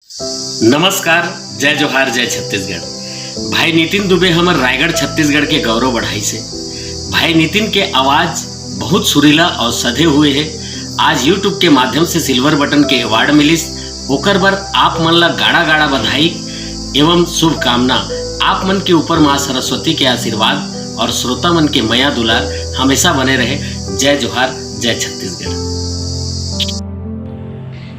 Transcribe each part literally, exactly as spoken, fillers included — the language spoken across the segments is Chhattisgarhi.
नमस्कार, जय जोहार, जय छत्तीसगढ़। भाई नितिन दुबे हमर रायगढ़ छत्तीसगढ़ के गौरव बढ़ाइस हे। भाई नितिन के आवाज बहुत सुरीला और सधे हुए हे। आज YouTube के माध्यम से सिल्वर बटन के अवार्ड मिलिस, ओकर बर आप मन ला गाड़ा गाड़ा बधाई एवं शुभकामना। आप मन के ऊपर माँ सरस्वती के आशीर्वाद और श्रोता मन के मया दुलार हमेशा बने रहे। जय जोहार, जय छत्तीसगढ़।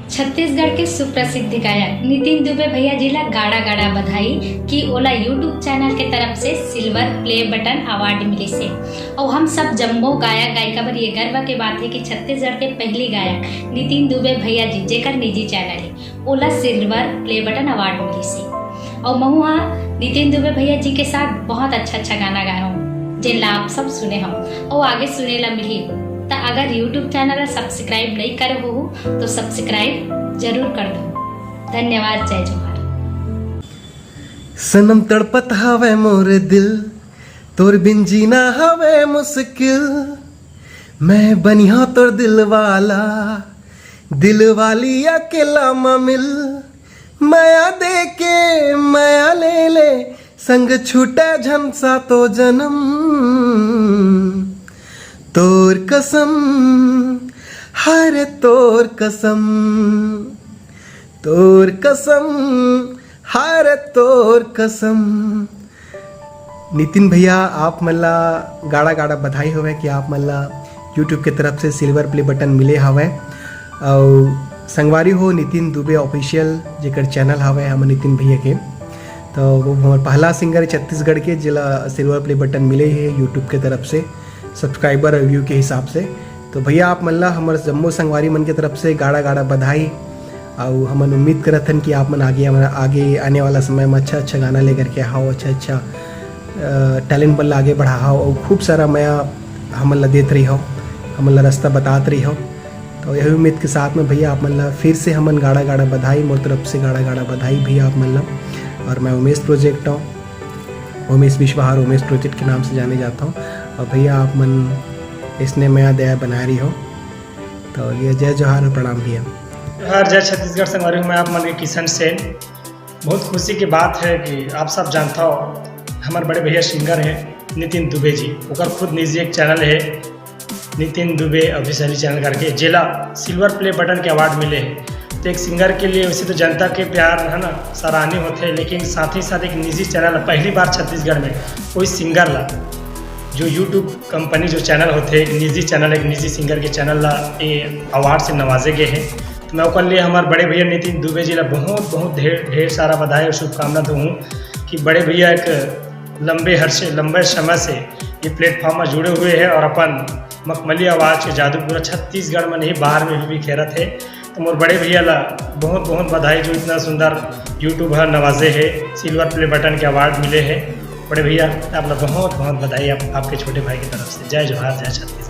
छत्तीसगढ़ के सुप्रसिद्ध गायक नितिन दुबे भैया जी ला गाड़ा गाड़ा बधाई कि ओला YouTube चैनल के तरफ से सिल्वर प्ले बटन अवार्ड मिलिस हे। और हम सब जम्मो गायक गायिका बर ये गर्व के बात है कि छत्तीसगढ़ के पहली गायक नितिन दुबे भैया जी, जेकर निजी चैनल है, ओला सिल्वर प्ले बटन अवार्ड मिलिस हे। और महू हा नितिन दुबे भैया जी के साथ बहुत अच्छा अच्छा गाना गाए हूँ, जेन ला आप सब सुने हो और आगे सुने ला मिली। त अगर YouTube चैनल ला सब्सक्राइब नहीं करे हो तो सब्सक्राइब जरूर कर दो। धन्यवाद, जय जोहार। सनम तड़पत हवे मोर दिल, तोर बिन जीना हवे मुश्किल। मैं बनिहा तोर दिल वाला, दिल वाली अकेला म मिल। मया दे के मया ले ले, संग छूटा झन सातो जन्म। तोर कसम, हरे तोर कसम, तोर कसम, हरे तोर कसम। नितिन भैया, आप मन ला गाड़ा गाड़ा बधाई होवे कि आप मन ला YouTube के तरफ से सिल्वर प्ले बटन मिले हवय। अउ संगवारी हो, नितिन दुबे ऑफिशियल जेकर चैनल हवय हमर नितिन भैया के, तो वो हमर पहला सिंगर छत्तीसगढ़ के, जेला सिल्वर प्ले बटन मिले हे YouTube के तरफ से सब्सक्राइबर और व्यू के हिसाब से। तो भैया, आप मन ला हमर जम्मो संगवारी मन के तरफ से गाड़ा गाड़ा बधाई। अउ हमन उम्मीद करत हन कि आप मन आगे, हमर आगे आने वाला समय में अच्छा अच्छा गाना लेकर के आओ, अच्छा अच्छा टैलेंट मन ला आगे बढ़ाओ और खूब सारा मया हमन ला देत रहिहो, हमन ला रास्ता बतात रहिहो। तो यही उम्मीद के साथ में भैया, आप मन ला फिर से हमन गाड़ा गाड़ा बधाई, मोर तरफ से गाड़ा गाड़ा बधाई भैया आप मन ला। और मैं उमेश प्रोजेक्ट हूँ, उमेश विश्वाहार, उमेश प्रोजेक्ट के नाम से जाने जाता हूँ। और भैया, आप मन इसने मया दया बनाए रहिहो। तो ये जय जोहार और प्रणाम भैया। जोहार, जय छत्तीसगढ़। संगवारी हो, मैं आप मन के किशन सेन। बहुत खुशी की बात है कि आप सब जानता हो, हमारे बड़े भैया सिंगर हैं नितिन दुबे जी, ओकर खुद निजी एक चैनल है नितिन दुबे ऑफिशियल चैनल करके, जेला सिल्वर प्ले बटन के अवार्ड मिले हैं। तो एक सिंगर के लिए वैसे तो जनता के प्यार है ना, सराहनीय होते हैं, लेकिन साथ ही साथ एक निजी चैनल, पहली बार छत्तीसगढ़ में कोई सिंगर ला, जो YouTube कंपनी जो चैनल होते, एक निजी चैनल, एक निजी सिंगर के चैनल ला ये अवार्ड से नवाजे गए हैं। तो मैं ओकर लिए हमारे बड़े भैया नितिन दुबे जी ला बहुत बहुत ढेर ढेर सारा बधाई और शुभकामना दूँ कि बड़े भैया एक लंबे हर से लंबे समय से ये प्लेटफॉर्म में जुड़े हुए हैं और अपन मखमली आवाज़ के जादू पूरा छत्तीसगढ़ में नहीं, बाहर में भी बिखेरत है। तो मोर बड़े भैया ला बहुत बहुत बधाई, जो इतना सुंदर YouTube है नवाजे है, सिल्वर प्ले बटन के अवार्ड मिले है। बड़े भैया, आप ला बहुत बहुत बधाई आप, आपके छोटे भाई की तरफ से। जय जोहार, जय छत्तीसगढ़।